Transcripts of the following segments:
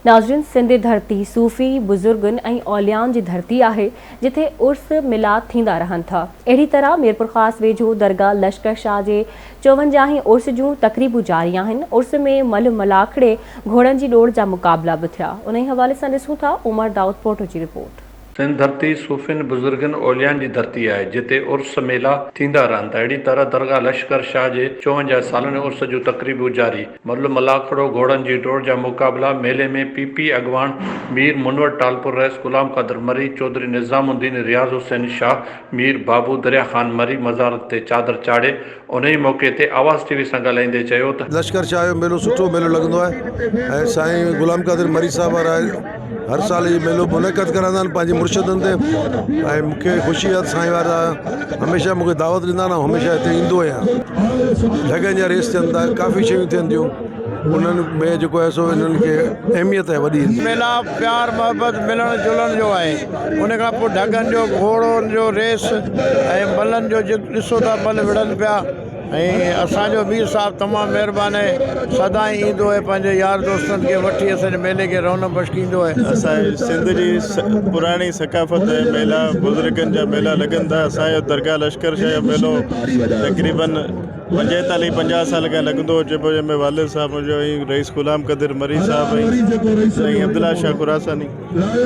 ناظرين سنڌ ڌرتي صوفي بزرگن ۽ اوليائن جي ڌرتي آهي جتي عرس ميلاد ٿيندا رهن ٿا اهڙي طرح ميرپورخاص ويجهو درگاهه لشڪر شاهه جي چوونجاهين عرس جون تقريبون جاري آهن عرس ۾ ملهه ملاکڙي گهوڙن جي ڏوڙ جا مقابلا به ٿيا انهي حوالي سان ڏسون ٿا عمر دائود پوٽو جي رپورٽ. سنڌ ڌرتي صوفين، بزرگن، اوليائن جي ڌرتي آهي، جتي عرس ميلا ٿيندا رهن ٿا. اهڙي طرح درگاهه لشڪر شاهه جي 54 سالن عرس جون تقريبون جاري. ملهه ملاکڙو، گهوڙن جي ڊوڙ جا مقابلا، ميلي ۾ پي پي اڳواڻ مير منور ٽالپر، رئيس غلام قادر مري، چوڌري نظام الدين، رياض حسين شاهه، مير بابو دريا خان مري مزار تي چادر چاڙهي انهيء موقعي تي آواز ٽي وي سان ڳالهائيندي چيو ته. لشڪر شاهه جو ميلو سٺو ميلو لڳندو آهي ۽ سائين غلام قادر مري صاحب وارا هر سال هي ميلو منعقد ڪرائيندا آهن پنهنجي مرشدن تي ۽ مون کي خوشي آهي ته سائين وارا هميشه مون کي دعوت ڏيندا آهن آئون هميشه هتي ايندو آهيان ڍڳن جا ريس ٿين ٿا ڪافي شيون ٿين ٿيون انهن ۾ جيڪو آهي سو انهن کي اهميت آهي وڏي. ميلا پيار محبت ملڻ جلڻ جو آهي ان کان پوء ڍڳن جو گهوڙن جو ريس ۽ ملن جو جيڪو ڏسو ٿا مل وڙهن پيا ۽ اسان جو مير صاحب تمام مهربان آهي سدائين ايندو آهي پنهنجي يار دوستن کي وٺي اسان جي ميلي کي رونق بخشيندو آهي. اسان جي سنڌ جي پراڻي ثقافت ۽ ميلا بزرگن جا ميلا لڳن ٿا اسان جو درگاهه لشڪر شاهه جو ميلو تقريبن پنجيتاليهه 50 سال کان لڳندو اچي پيو جنهن ۾ والد صاحب منهنجو ۽ رئيس غلام قادر مري صاحب ۽ سائين عبدالله شاهه خراساني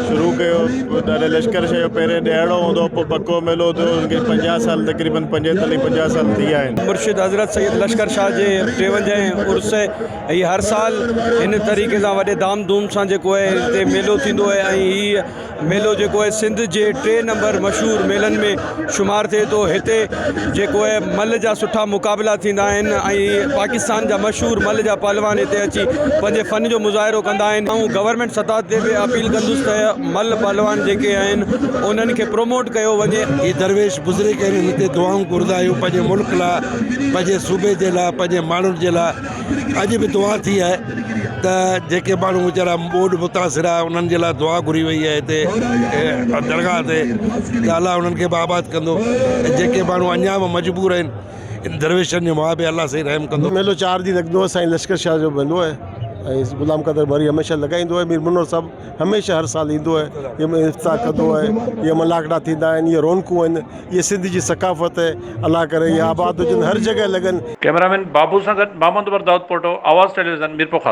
شروع ڪيو پوء ڏاڏي لشڪر شاهه جو پهرين ڏهاڙو هوندو هو پوء پڪو ميلو ٿيو ان کي 50 سال تقريبن 45 50 سال ٿي ويا آهن. مرشد حضرت سيد لشڪر شاهه جي ٽيونجاهين عرس هي هر سال هن طريقي سان وڏي ڌام ڌوم سان جيڪو آهي هتي ميلو ٿيندو آهي ۽ هي ميلو جيڪو آهي سنڌ جي ٽي نمبر مشهور ميلن ۾ شمار ٿئي ٿو هتي جيڪو آهي ملهه جا سٺا مقابلا ٿيندا آهن ۽ پاڪستان جا مشهور ملهه جا پهلوان هتي اچي پنهنجي فن جو مظاهرو ڪندا آهن آئون گورنمينٽ سطح تي به اپيل ڪندس ته ملهه پهلوان جيڪي آهن انهن کي پروموٽ ڪيو وڃي. هي درويش بزرگ آهن هن تي دعائون گهرندا آهيون پنهنجي ملڪ لاء پنهنجي صوبي جي لاء پنهنجي ماڻهن جي لاء اڄ به دعا ٿي آهي ته جيڪي ماڻهو ويچارا ٻوڏ متاثر آهي انهن جي لاء دعا گهري وئي آهي هتي درگاهه تي ته الله انهن کي به آباد ڪندو ۽ جيڪي ماڻهو اڃا به مجبور آهن ان درويشن جي ماء به الله سائين رحم ڪندو. ميلو چار ڏينهن لڳندو آهي سائين لشڪر شاهه جو ميلو آهي ۽ غلام قادر مري هميشه لڳائيندو آهي مير منور صاحب هميشه هر سال ايندو آهي اهي افتتاح ڪندو آهي اهي ملاکڙا ٿيندا آهن اهي رونقون آهن اهي سنڌ جي ثقافت آهي الله ڪري اهي آباد هجن هر جڳهه لڳن. ڪئميرامين بابو سان گڏ محمد عمر دائودپوٽو، آواز ٽيليويزن، ميرپورخاص.